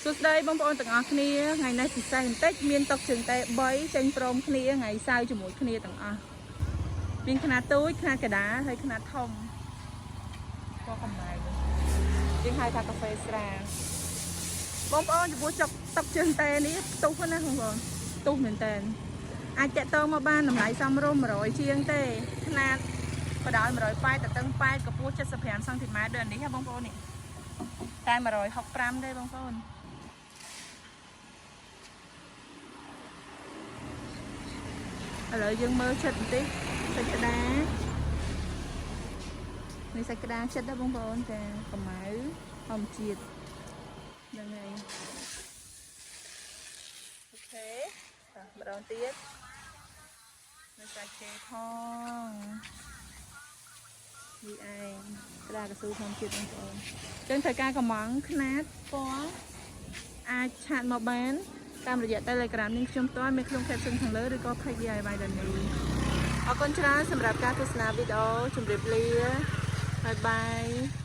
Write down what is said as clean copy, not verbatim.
សួស្តីបងប្អូនទាំងអស់គ្នាថ្ងៃនេះពិសេសបន្តិចមានតុកជើងតែ3ចេញព្រមគ្នាថ្ងៃសៅរ៍ជាមួយគ្នាទាំងអស់មានខ្នាតទូចខ្នាតកណ្ដាលហើយខ្នាតធំពណ៌កម្ៅយើងហៅថាកាហ្វេស្រាបងប្អូនចំពោះចុកតុកជើងតែនេះផ្ទុះណាស់បងប្អូនផ្ទុះមែនតើអាចតាក់ទងមកបានតម្លៃសមរម្យ100ជាងទេខ្នាតបដោយ180ទៅតឹង8កម្ពស់75សង់ទីម៉ែត្រដូចនេះហ៎បងប្អូននេះតែ165ទេបងប្អូន ឥឡូវយើងមើលចិត្តបន្តិចសាច់ក្តារនេះសាច់ក្តារចិត្តដែរបងប្អូនចាកម្ៅធម្មជាតិហ្នឹងហើយ OK តោះម្ដងទៀតនៅសាច់គេផងនេះឯងក្តារកស៊ូធម្មជាតិបងប្អូនអញ្ចឹងត្រូវការកំងខ្នាតពណ៌អាច chat មកបានតាមរយៈ Telegram នាងខ្ញុំផ្ទាល់មានក្នុង caption ខាងលើឬក៏ page DIY ដល់នេះអរគុណច្រើនសម្រាប់ការទស្សនាវីដេអូជម្រាបលា bye bye.